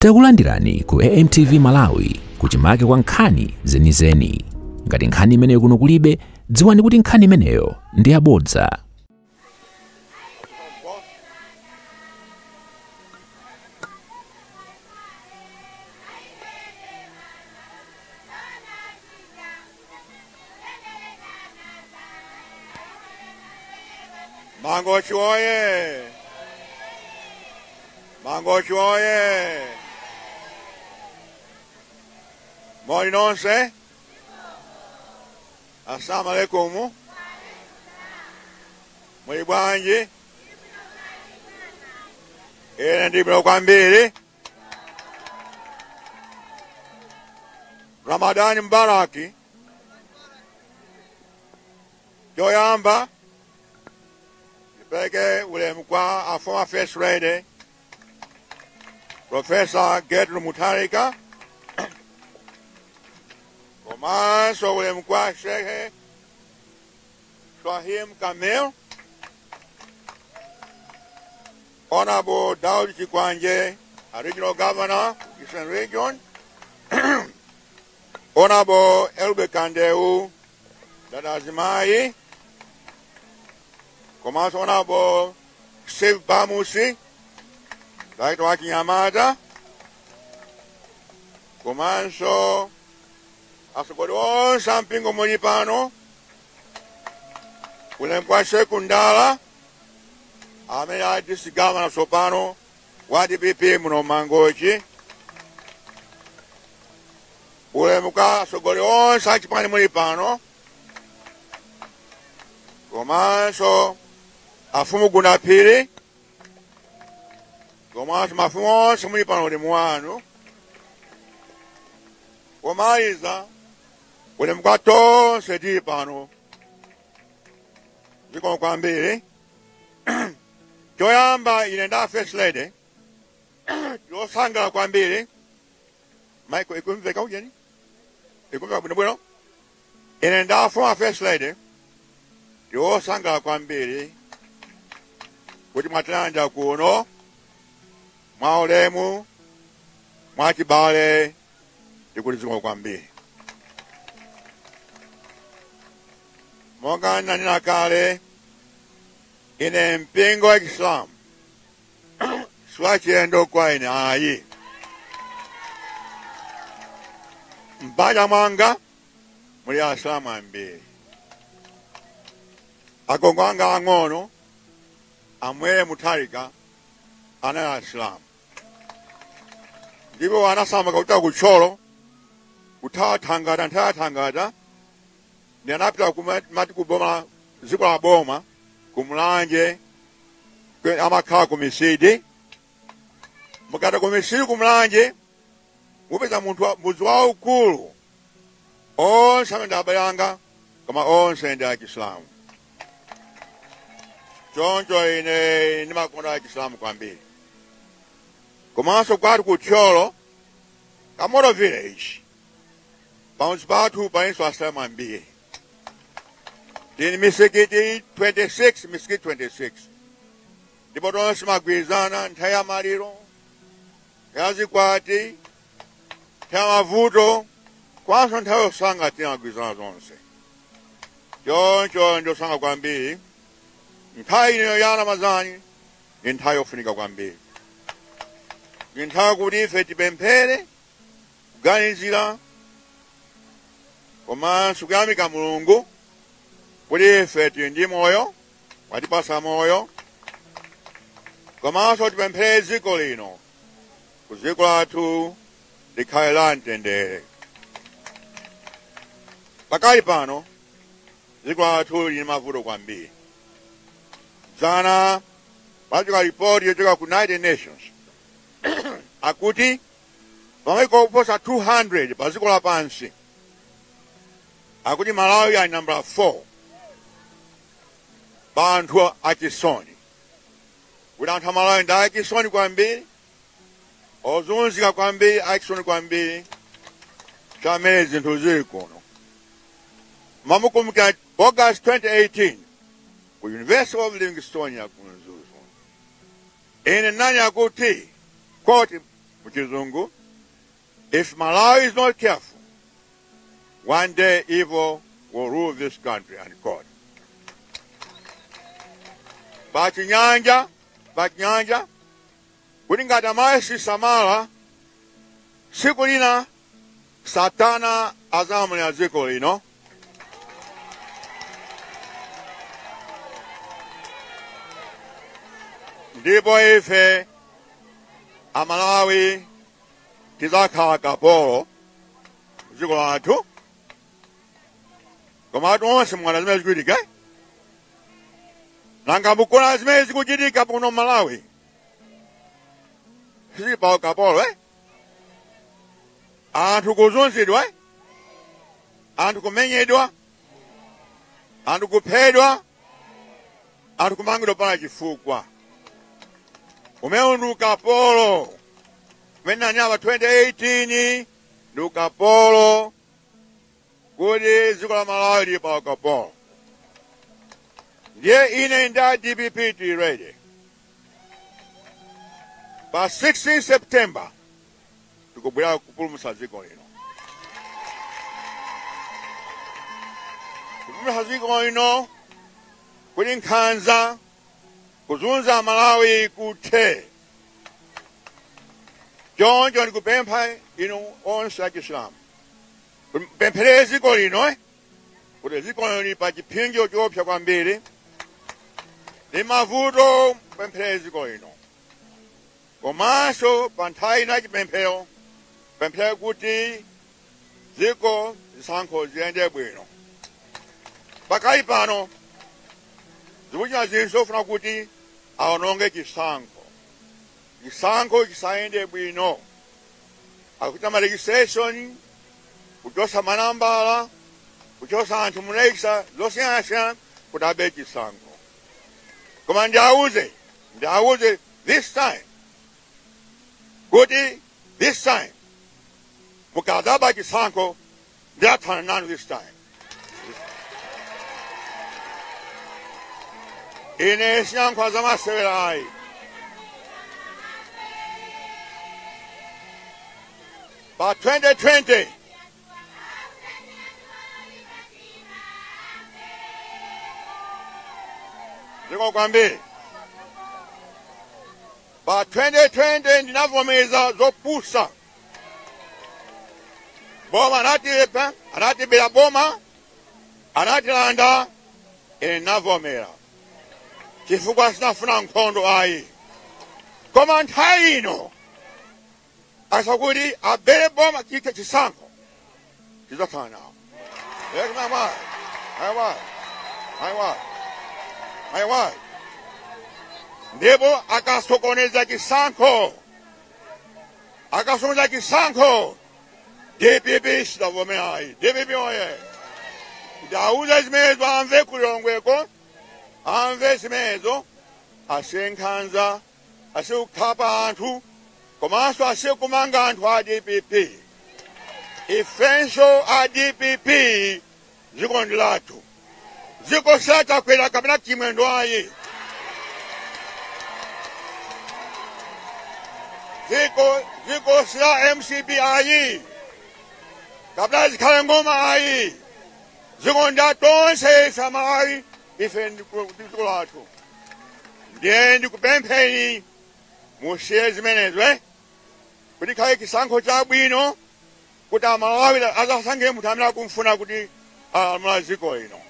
Takulandirani ku AMTV Malawi kuchimake kwa nkhani zenizeni. Ngati nkhani imeneyo kuno kulibe, dziwani kuti nkhani imeneyo ndi yabodza. Mangochi oye! Mangochi oye! Moni nonse? Assalamu alaikum. Muli bwanji? Ine ndibwino kwambiri. Ramadani Mbaraki. Choyamba nipeleke ulemu kwa our former First Lady, Professor Gertrude Mutharika, komanso ulemu kwa Sheikh Swahim Kamil, Honorable Daud Chikwanje, a Regional Governor, Eastern Region, Honorable Elbe Kandeu, Dada Zimai, komanso Honorable Steve Bamusi, Director wa Kinyamata, komanso atsogoleri onse ampingo muli pano, ulemu kwa Sheikh Ndala, amene ali District Governor tsopano wa DPP muno Mangochi, ulemu kwa atsogoleri onse achipani muli pano, komanso afumu Gunapiri, komanso mafumu onse muli pano ulemu wanu. Pomaliza ulemu kwa tonse tili pano, zikomo kwambiri. Choyamba ine nda First Lady yosangalala kwambiri. Michael, ikumveka ujeni? Ikumveka bwino bwino? Ine nda former First Lady yosangalala kwambiri kuti mwatilanja kuno mwaulemu mwachibale, ndikuti zikomo kwambiri. Monga nanena kale, ine mpingo wa Kiislamu siwachilendo kwa ine ayi. M'banja mwanga muli Asilamu ambiri. Agogo anga ang'ono amwere Mutharika anali Asilamu, ndipo anasamuka kuchoka ku Thyolo kuthawa Thangata, nthawi ya Thangata ndi anapita kumati kuboma dziko la boma kumulanje, amakhala ku Misidi. Mukati ku Misidi kumulanje mupeza munthu mudzi waukulu, onse amene ndi abale anga koma onse ndi Achisilamu. Choncho ine ndimakonda Achisilamu kwambiri. Komanso kwathu ku Thyolo, Kamoto Village, pamudzi pathu palinso Asilamu ambiri. Tili misikiti 26, misikiti 26. Ndipo tonse timagwirizana nthawi ya maliro, nthawi ya zikwati, nthawi ya mavuto, kwanso nthawi yosangalala timagwirizana zonse. Choncho ndiosangalala kwambiri. Nthawi ino ya Ramadhani ndi nthawi yofunika kwambiri. Ndi nthawi kuti ife tipemphere, kuganizira, komanso kuyamika Mulungu kuti ife tili ndi moyo, watipasa moyo, komanso tipemphere dziko lino, ku dziko lathu likhale la mtendere. Pakali pano dziko lathu lili mavuto kwambiri. Dzana pachoka ripoti yochoka ku United Nations akuti pamaiko oposa 200 pa dziko lapansi, akuti Malawi ali nambala 4 pa anthu achisoni, kuti anthu amalawi ndi achisoni kwambiri, ozunzika kwambiri, achisoni kwambiri chamene zinthu zili kuno. Mamukumbukira August 2018 ku University of Livingstonia ku Mzuzu, ine nani akuti quote Muchizungu, if Malawi is not careful, one day evil will rule this country and God. Pachinyanja, pachinyanja, kuti ngati amayi sisamala, tsiku lina Satana azalamulira dziko lino. Ndipo ife Amalawi tidzakhala kapolo dziko lathu. Koma tonse mwana zimene zikuchitika, nanga mukuona zimene zikuchitika kuno Malawi, sili pa kapolo, eh? Anthu kuzunzidwa, eh? Anthu kumenyedwa, anthu kuphedwa, anthu kumangidwa pa chifukwa. Umene ndi ukapolo umene nanyama 2018 ndi ukapolo, kuti dziko la Malawi lili pa ukapolo. Ndiye ine ndi a DPP tili ready. Pa 16 September tikubwera kupulumutsa dziko lino. Kupulumutsa dziko lino kuti nkhanza kuzunza Malawi kuthe. Choncho ndikupempha inu onse achisilamu, pempherere dziko lino, kuti dziko lino lili pa chipsinjo choopsa kwambiri ndi mavuto. Pempherere dziko lino, komanso pa nthawi ina chipemphero, pempherere kuti dziko zisankho ziyende bwino. Pakali pano zikuchita zinthu zofuna kuti aononge chisankho, chisankho chisayende bwino. Akuchita ma registration, kuchosa manambala, kuchosa anthu mu register zosiyanasiyana kuti abe chisankho. Koma ndiauze this time kuti this time mukadzaba chisankho, ndiathana nanu this time. Ine siyankhula zamasewera ayi. Pa 2020 ziko kwambiri, pa 2020 ndinavomereza zopusa. Boma anatipa, anatibera boma, anatilanda. Ine ndinavomera chifukwa sinafuna nkhondo ayi. Koma nthawi ino asakuti abere boma chite chisankho, tidzakhala nawo. Ndipo akasokoneza chisankho, akasokoneza chisankho, DPP sidavomera ayi. DPP oye! Ndauza zimenezo amve kulilongweko, amve zimenezo, asiye nkhanza, asiye kukhapa anthu, komanso asiye kumanga anthu a DPP. Ifenso a DPP dziko ndi lathu, dziko satakwera kapena Chimwendo ayi. Dziko sila MCP ayi, kapena Zikhale Ng'oma ayi. Dziko ndi tonse ife Amalawi, ife ndi dziko lathu. Ndiye ndikupempheni musiye zimenezo, kuti khale chisankho chabwino, kuti Amalawi azasankhe munthu amene akumfuna kuti alamula dziko lino.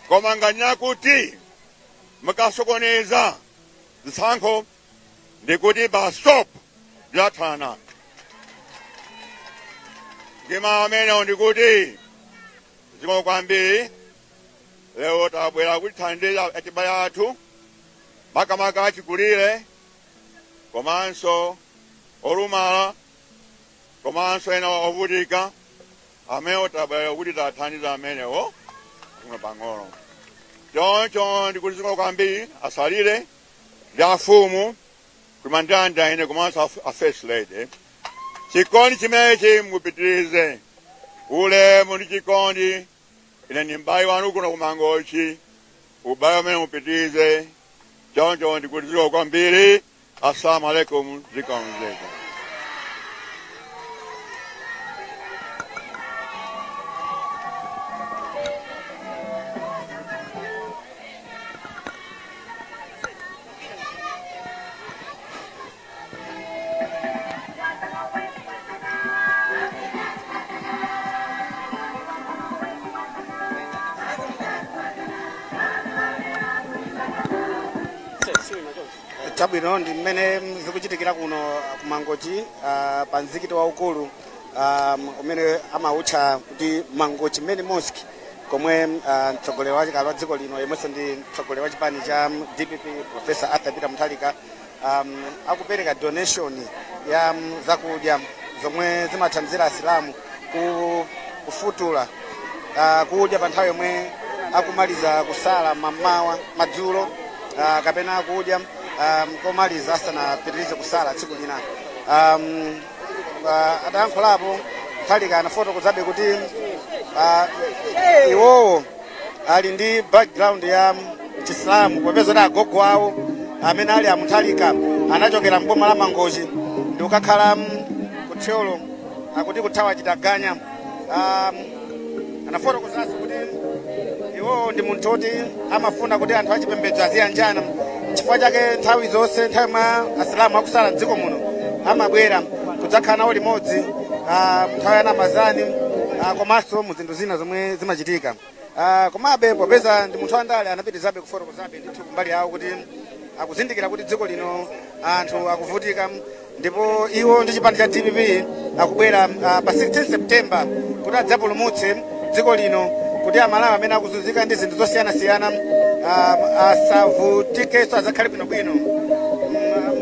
Koma nganena kuti mukasokoneza zisankho, ndikuti basop ndilathana ndi amenewo. Ndikuti zikomo kwambiri. Lero tabwera kutithandiza achibale athu, makamaka achikulire, komanso olumala, komanso ena ovutika amenewo. Tabwera kuti tathandiza amenewo kuno pang'ono. Choncho ndikuti zikomo kwambiri asalire ndi afumu kumandanda ine, komanso a First Lady. Chikondi chimenechi mupitirize, ulemu ndi chikondi. Ine ndi m'bale wanu kuno kumangochi, ubale umene mupitirize. Choncho ndikuti zikomo kwambiri. Assalamu alaikum, zikomo zikomo. Chabwino, ndi mmene zikuchitikira kuno kuMangochi, pa mzikiti waukulu umene amautcha kuti Mangochi Main Mosque, komwe mtsogoleri wachikale wa dziko lino, yemwenso ndi mtsogoleri wa chipani cha DPP, Professor Arthur Peter Mutharika, akupereka donation ya zakudya zomwe zimathandizira Asilamu kufutula, kudya pa nthawi yomwe akumaliza kusala mammawa, madzulo, kapena kudya komaliza asanapitirize kusala tsiku lina. Atayankhulapo Mutharika anafotokozabe kuti iwowo ali ndi background ya Chisilamu, popeza kuti agogo awo amene ali aMutharika anachokera mboma la Mangochi ndi kukakhala kuThyolo, akuti kuthawa chitaganya. Anafotokozanso kuti iwowo ndi munthu oti amafuna kuti anthu achipembedzo aziyanjana, chifukwa chake nthawi zonse, nthawi mwa Asilamu akusala mdziko muno, amabwera kudzakhala nawo limodzi nthawi ya Ramazani, komanso mu zinthu zina zomwe zimachitika. Komabe popeza ndi munthu wandale, anapitirizabe kufotokozabe ndithu kumbali yawo kuti akuzindikira kuti dziko lino anthu akuvutika, ndipo iwo ndi chipani cha DPP akubwera pa 16 September kuti adzapulumutse dziko lino, kuti Amalawi amene akuzunzika ndi zinthu zosiyanasiyana asavutikenso, adzakhale bwinobwino.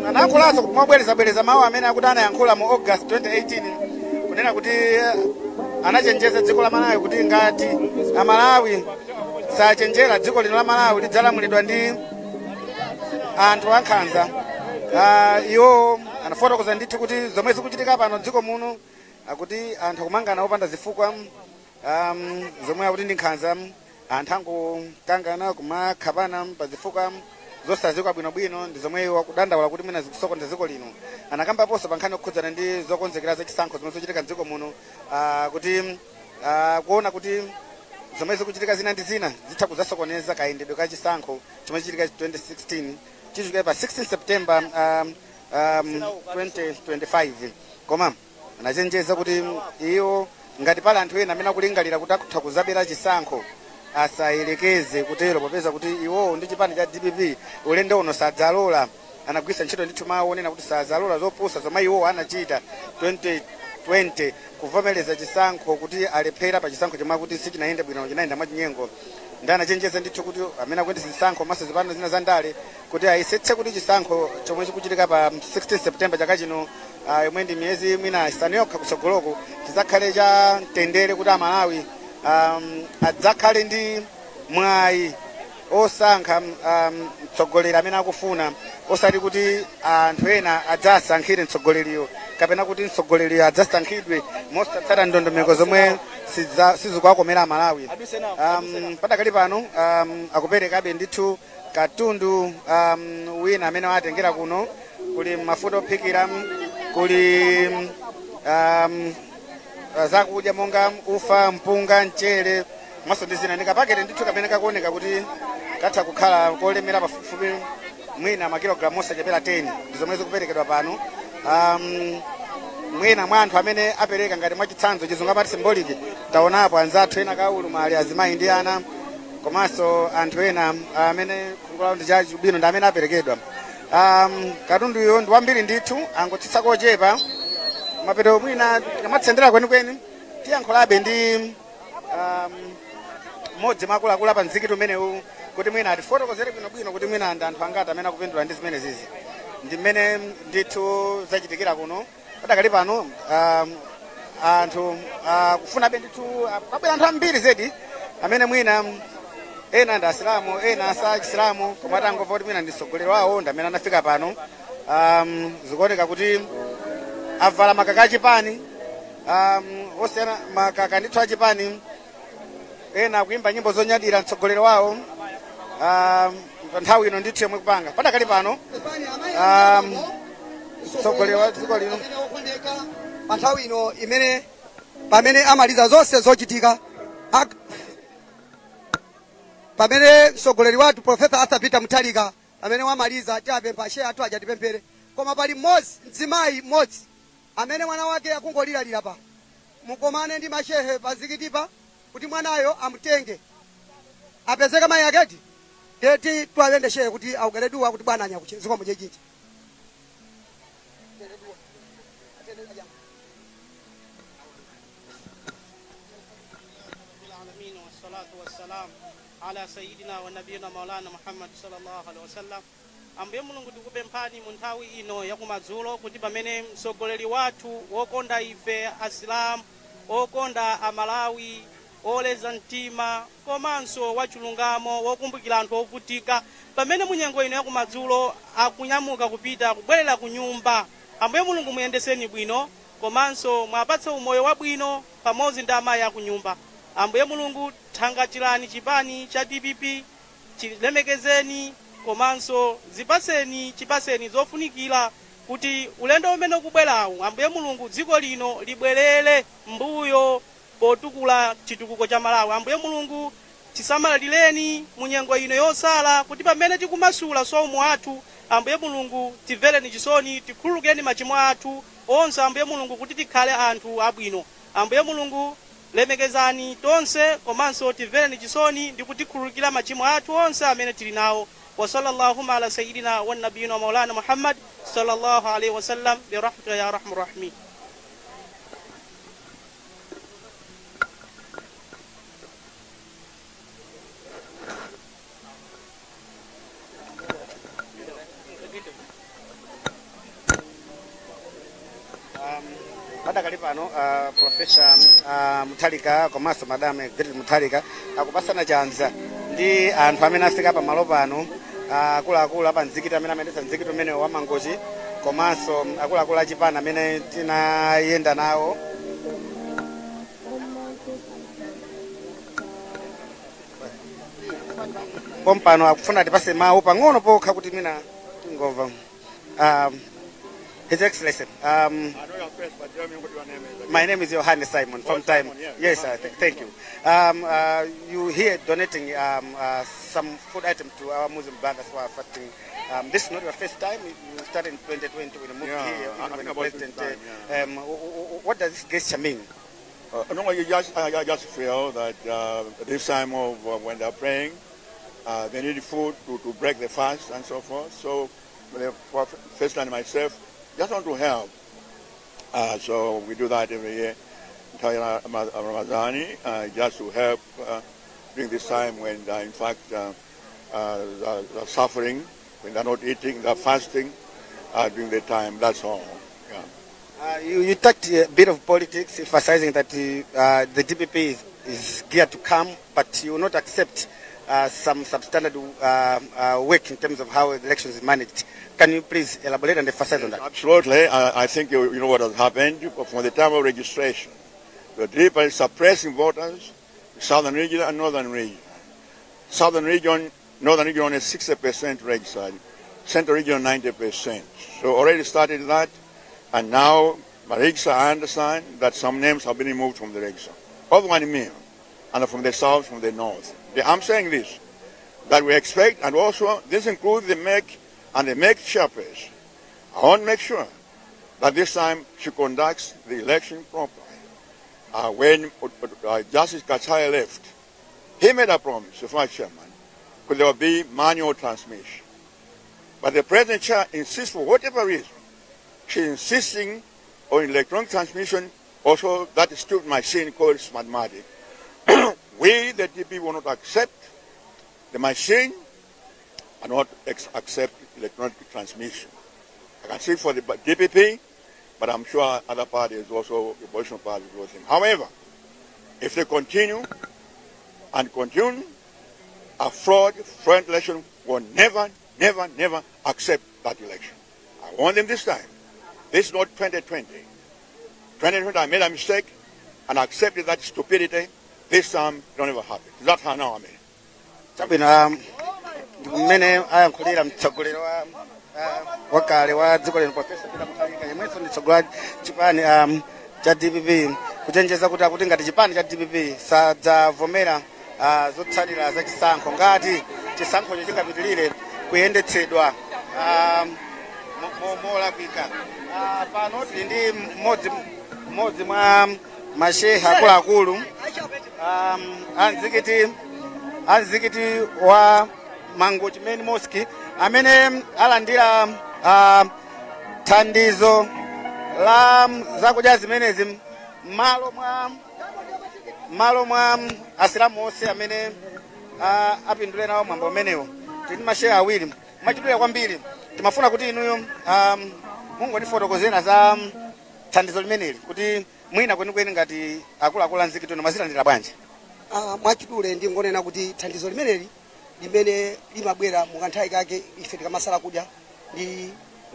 Anayankhulanso mobwerezabwereza mawu amene akuti anayankhula mu August 2018, kunena kuti anachenjeza dziko la Malawi kuti ngati Amalawi sachenjera, dziko lino la Malawi lidzalamulidwa ndi anthu ankhanza. Iwo anafotokoza ndithu kuti zomwe zikuchitika pano dziko muno, akuti anthu akumangana opanda zifukwa, zomwe akuti ndi nkhanza, anthu angokangana, kumakhapana pa zifukwa zosadziwika bwinobwino, ndi zomwe iwo akudandaula kuti mwina zikusokoneza dziko lino. Anakambaponso pa nkhani yokhudzana ndi zokonzekera zachisankho zomwe zochitika mdziko muno, kuti kuona kuti zomwe zikuchitika zina ndi zina zitha kudzasokoneza kayendedwe ka chisankho chomwe chichitika 2016, chichitika pa 16 September 2025. Koma anachenjeza kuti iwo, ngati pali anthu ena amene akulingalira kuti akutha kuzabera chisankho, asayelekeze kutero, popeza kuti iwowo ndi chipani cha DPP ulendo uno sadzalola. Anagwiritsa ntchito ndithu mawu onena kuti sadzalola zopusa zomwe iwowo anachita 2020, kuvomereza chisankho kuti alephera pa chisankho chomwe akuti sichinayende bwino, chinayenda mwachinyengo. Ndi anachenjeza ndithu kuti amene akuyendetsa chisankho maso zipani zina za ndale kuti ayesetse kuti chisankho chomwe chikuchitika pa 16 September chaka chino, yomwe ndi miyezi mwina 5 yokha kutsogoloko, chizakhale cha mtendere, kuti Amalawi adzakhale ndi mwayi osankha mtsogoleri amene akufuna, osati kuti anthu ena adzasankhire mtsogoleriyo kapena kuti mtsogoleriyo adzasankhidwe mosatsata ndondomeko zomwe sizikuwakomera Amalawi. Padakali pano akuperekabe ndithu katundu wina amene watengera kuno. Kuli mafuta ophikira, kuli zakudya monga ufa, mpunga, mchere, maso ndi zina. Ndikapakete ndithu kamene kakuoneka kuti katha kukhala kolemera pafupifupi mwina makilogalamu osachepera 10, ndi zomwe zikuperekedwa pano. Mwina mwa anthu amene apereka, ngati mwachitsanzo, Chizungu amati symbolic, taonapo anzathu ena kaulumali, azimayi ndi ana, komanso anthu ena amene khungu lawo ndi chachibwino, ndi amene aperekedwa. Katunduyo ndi wambiri ndithu, angotsitsa kochepa mapeto. Mwina tikamatsendera kwenikweni, tiyankhulabe ndi mmodzi mwa akuluakulu pa mzikiti umenewu kuti mwina atifotokozere bwinobwino kuti mwina ndi anthu angati amene akupindula ndi zimene zizi. Ndi mmene ndithu zachitikira kuno padakali pano. Anthu kufunabe ndithu, kwabwera anthu ambiri zedi amene mwina ena ndi Asilamu, ena sa Chisilamu, koma atangomva kuti mwina ndi mtsogoleri wawo ndi amene anafika pano. Zikuoneka kuti avala makaka achipani, osiyana, makaka ndithu achipani, ena akuimba nyimbo zonyadira mtsogoleri wawo. Nthawi ino ndithu yomwe kupanga padakali pano mtsogoleri wa dziko lino pa nthawi ino imene pamene amaliza zonse zochitika, pamene mtsogoleri wathu Profesa Arthur Peter Mutharika pamene wamaliza, tiapempha shehe athu aja tipemphere. Koma pali mmodzi, mzimayi mmodzi amene mwana wake akungoliralira pa mukomane ndi mashehe pazikitipa kuti mwanayo amutenge apezeka mayi aketi teti twalende shehe kuti aukere duwa kuti bwana anyakuche zikomo chechinji. العالمين والصلاة والسلام على سيدنا ونبينا مولانا محمد صلى الله عليه وسلم. Ambuye Mulungu, tikupemphani mu nthawi ino yakumadzulo kuti pamene mtsogoleri wathu wokonda ife Asilamu, okonda Amalawi, oleza mtima komanso wachilungamo, wokumbukira anthu ovutika, pamene munyengo ino yakumadzulo akunyamuka kupita kubwerera ku nyumba, Ambuye Mulungu, muyendeseni bwino komanso mwapatse umoyo wabwino pamodzi ndi amayi akunyumba. Ambuye Mulungu, thangatirani chipani cha DPP, chilemekezeni komanso zipaseni chipaseni zofunikira kuti ulendo umene ukubwerawu, Ambuye Mulungu, dziko lino libwerere mbuyo potukula chitukuko cha Malawi. Ambuye Mulungu, tisamalireni mu nyengo ino yosala kuti pamene tikumasula somo athu, Ambuye Mulungu, timvereni chisoni, tikhululukeni machimo athu onse, Ambuye Mulungu, kuti tikhale anthu abwino. Ambuye Mulungu, lemekezani tonse komanso timvereni chisoni ndi kutikhululukira machimo athu onse amene tili nawo. وصلى اللهم على سيدنا والنبينا ومولانا محمد صلى الله عليه وسلم برحمتك يا ارحم الراحمين. Padakali pano Profesa Mutharika komanso Madam Gertrude Mutharika akupasana chanza ndi anthu amene afika pamalo pano, akuluakulu apa mzikiti amene amayendetsa mzikiti umene wa Mangochi komanso akuluakulu achipani amene tinayenda nawo. Pompano akufuna tipase mawu pang'ono pokha kuti mina tingova. His Excellency, I know your face, but tell me what your name is. My name is Johannes Simon from Oh, Time. Simon, yeah. Yes, sir. Thank you. You here donating some food item to our Muslim brothers who are fasting. This is not your first time. You started in 2020 when you moved Yeah, here, I even when think the about president. this time, yeah. What does this gesture mean? No, I just feel that this time of when they're praying, they need food to break the fast and so forth. So, for first time myself, just want to help. So we do that every year, Ramazani, just to help during this time when, in fact, they're suffering, when they're not eating, they're fasting during the time. That's all. Yeah. You talked a bit of politics, emphasizing that the DPP is geared to come, but you will not accept some substandard work in terms of how elections is managed. Can you please elaborate and emphasize on that? Absolutely. I think you know what has happened from the time of registration. The DPP is suppressing voters, southern region and northern region. Southern region, northern region only 60% registered, central region 90%. So already started that, and now register, I understand that some names have been removed from the register. Of 1 million, and from the south, from the north. I'm saying this, that we expect, and also this includes the MEC and the MEC chairperson. I want to make sure that this time she conducts the election properly. When Justice Kataya left, he made a promise to the chairman, could there be manual transmission. But the present chair insists, for whatever reason, she's insisting on electronic transmission, also that stupid machine called Smartmatic. We, the DP, will not accept the machine and not accept electronic transmission. I can speak for the DPP, but I'm sure other parties also, opposition parties will think. However, if they continue and continue, a fraud election will never, never, never accept that election. I want them this time. This is not 2020. 2020, I made a mistake and accepted that stupidity. This time, it don't ever happen. That's how now I mean. Chabwino, Mmene ayankhulira mtsogoleri wa wakale wa dziko lino, Profesa Peter Mutharika, yemwenso ndi mtsogoleri wa chipani cha DPP, kuchenjeza kuti akuti ngati chipani cha DPP sadzavomera zotsatira za chisankho ngati chisankhocho chingapitirire kuyendetsedwa molakwika. Pano tili ndi mmodzi mwa masheha akuluakulu anzikiti wa Mangochi Main Mosque amene alandira thandizo la zakudya zimenezi m'malo mwa asilamu onse amene apindule nawo mwambo umenewo. Tili ndi masheha awiri. Mwachidule kwambiri, timafuna kuti inuyo mungotifotokozera za thandizo limeneli, kuti mwina kwenikweni ngati akuluakulu a mzikiti uno mwazilandira bwanji? Mwachidule ndingonena kuti thandizo limeneli limene limabwera mukanthawi kake ife tikamasala kudya ndi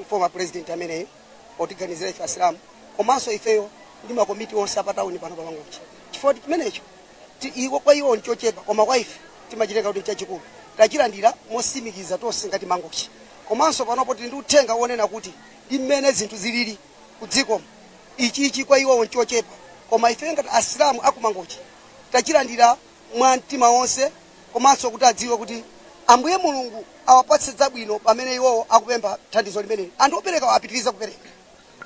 former president ameneyo otiganizira ife asilamu komanso ifeyo ndi makomiti onse apatawuni pano pa Mangochi, chifukwa chimenecho iwo kwa iwo nchochepa, koma kwa ife timachitenga kuti nchachikulu. Tachilandira mosimikiza tonse ngati Mangochi. Komanso panopo tili ndi uthenga wonena kuti ndi mmene zinthu zilili ku dzikomo, ichichi kwa iwowo nchochepa, koma ife ngati asilamu aku Mangochi tachilandira mwa mtima wonse, komanso kuti adziwe kuti Ambuye Mulungu awapatse zabwino pamene iwowo akupempha thandizo limeneli. Anthu opereka apitiriza kupereka.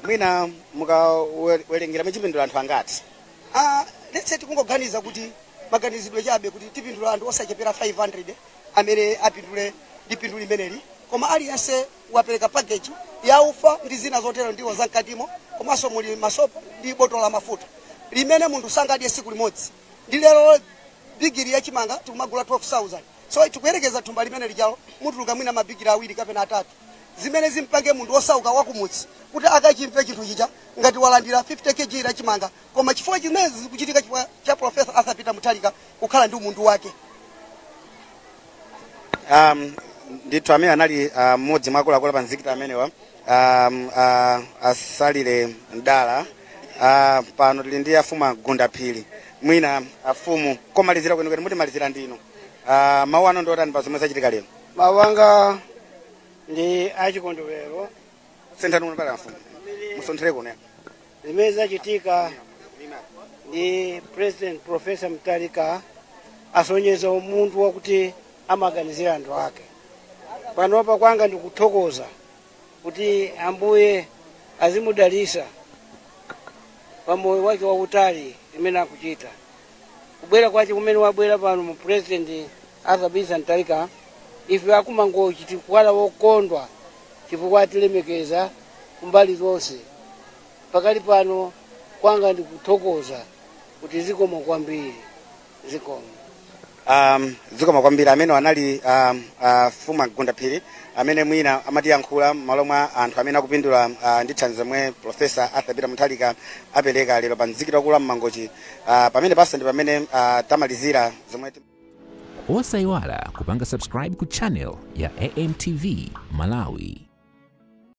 Mwina mukawerengera, muchipindula anthu angati? Let's say tikungoganiza kuti maganizidwe chabe kuti tipindula anthu osachepera 500 amene apindule ndi phindu limeneli, koma aliyense wapereka package ya ufa ndi zina zotero, ndiwo zamkatimo, komanso muli masopo ndi botolo la mafuta limene munthu sangadye tsiku limodzi. Ndi lero bigiri yachimanga tikumagula 12,000, so tikuyerekeza thumba limene lijalo mutuluka mwina mabigiri awiri kapena atatu, zimene zimpange munthu osauka wakumudzi kuti akachimve chinthu chija ngati walandira 50 kg la chimanga. Koma chifukwa chimene zikuchitika chifukwa cha Profesa Arthur Peter Mutharika kukhala ndi umunthu wake. Ndithu amene anali mmodzi mwa akuluakulu pa mzikiti amenewa, asalire mdala. Pano tili ndi afumu Agunda Phiri. Mwina afumu, komalizira kwenikweni mutimalizira ndinu, mawu ano ndiotani pa zomwe zachitika lero? Mawu anga ndi achikondwerero. Senthani kuno pali afumu, musonthere kuno. Zimene zachitika ndi President Professor Mutharika asonyeza umunthu wakuti amaganizira anthu ake. Panopa kwanga ndikuthokoza kuti Ambuye azimudalisa pamoyo wake wautali imene akuchita. Kubwera kwache kumene wabwera pano mu President Arthur Peter Mutharika, ife akumangochi tikukhala wokondwa chifukwa atilemekeza kumbali zonse. Pakali pano kwanga ndikuthokoza kuti zikomo kwambiri, zikomo. Zikomo kwambiri. Amene anali fumu Agunda Phiri amene mwina amatiyankhula m'malo mwa anthu amene akupindula ndi thandizo zomwe Profesa Arthur Peter Mutharika apereka lero pa mzikiti wakulu wa Mmangochi. Pamene pasa ndi pamene tamalizira zomwe Osayiwala kupanga subscribe ku channel ya AMTV Malawi.